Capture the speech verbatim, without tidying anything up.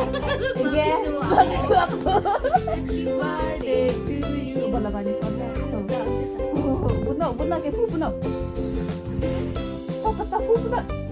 Again, sot chuak to. Happy birthday to you. Bala bani sot na. Oh, puno, puno ke pu, puno. Oh, kata pu, puno.